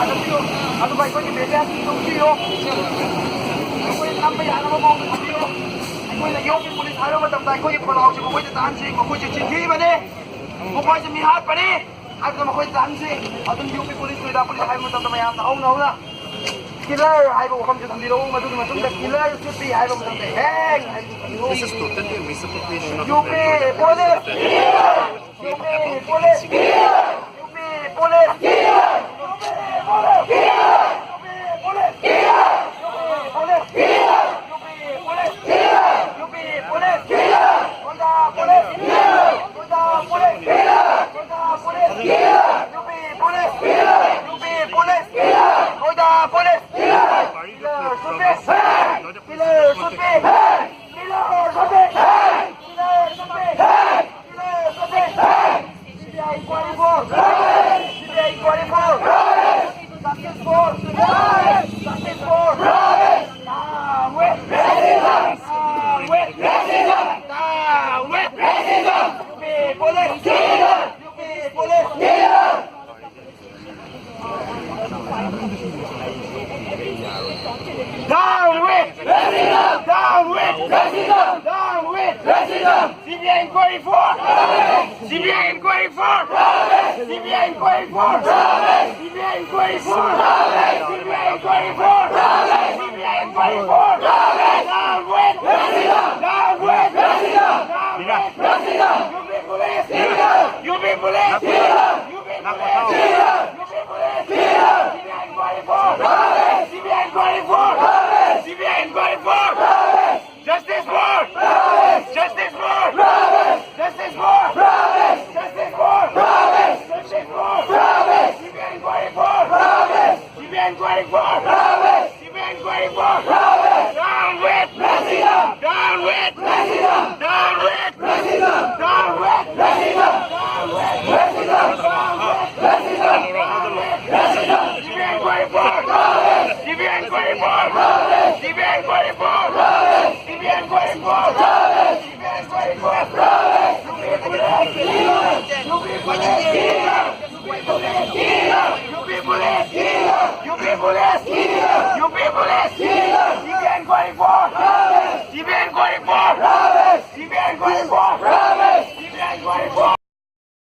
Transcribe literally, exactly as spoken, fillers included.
ꯆꯠꯄꯤꯌꯨ꯫ ꯑꯗꯨꯒ ꯑꯩꯈꯣꯏꯒꯤ ꯃꯦꯗꯤꯌꯥꯁꯤꯡ ꯊꯣꯛꯄꯤꯌꯨ꯫ ꯑꯩꯈꯣꯏ ꯅꯝꯕ ꯌꯥꯅꯕ ꯃꯑꯣꯡꯗ ꯊꯝꯕꯤꯌꯨ꯫ ꯑꯩꯈꯣꯏꯅ ꯌꯣꯛꯀꯤ ꯄꯨꯂꯤꯁ ꯍꯥꯏꯕ ꯃꯇꯝꯗ ꯑꯩꯈꯣꯏꯒꯤ ꯈꯣꯜꯂꯥꯎꯁꯤ ꯃꯈꯣꯏꯗ ꯇꯥꯍꯟꯁꯤ꯫ ꯃꯈꯣꯏꯁꯨ ꯆꯤꯟꯊꯤꯕꯅꯤ, ꯃꯈꯣꯏꯁꯨ ꯃꯤꯍꯥꯠꯄꯅꯤ ꯍꯥꯏꯕꯗ ꯃꯈꯣꯏꯗ ꯇꯥꯍꯟꯁꯤ꯫ ꯑꯗꯨꯝ ꯌꯣꯛꯀꯤ ꯄꯨꯂꯤꯁ, ꯅꯣꯏꯗꯥ ꯄꯨꯂꯤꯁ ꯍꯥꯏꯕ ꯃꯇꯝꯗ ꯃꯌꯥꯝꯅ ꯍꯧꯅ ꯍꯧꯅ ꯀꯤꯂꯔ ꯍꯥꯏꯕ ꯋꯥꯐꯝꯁꯤ ꯊꯝꯕꯤꯔꯛꯎ꯫ ꯃꯗꯨꯒꯤ ꯃꯇꯨꯡꯗ ꯀꯤꯂꯔ ꯁꯨꯠ ꯄꯤ ꯍꯥꯏꯕ ꯃꯇꯝꯗ ꯍꯦꯡ ꯍꯥꯏꯕꯗꯨ ꯊꯝꯕꯤꯔꯛꯎ꯫ This is totally a misappropriation of U P police! U P police! U P police! U P police! C B I inquiry for! C B I inquiry for! Justice for! Justice for! Down with racism! Down with racism! Down with racism! U P police! U P police! Down with racism! Down with racism! Down with racism! C B I inquiry for! C B I inquiry for! C B I inquiry for! C B I inquiry for! C B I inquiry for! C B I inquiry for! Down with racism! Down with racism! Down with racism! U P police! U P police! U P police! U P police! C B I inquiry for! C B I inquiry for! C B I inquiry for! Justice for! Justice for! Justice for! Justice for! Justice for! C B I inquiry for! C B I inquiry for! C B I inquiry for! Down with racism! Down with racism! Down with racism! Down with racism! Down with racism! Down with racism! Down with racism! C B I inquiry for! C B I inquiry for! C B I inquiry for! C B I inquiry for! C B I inquiry for! U P police! U P police! U P police! UP police! UP police! CPI inquiry for! CPI inquiry for! CPI inquiry for! CPI inquiry for!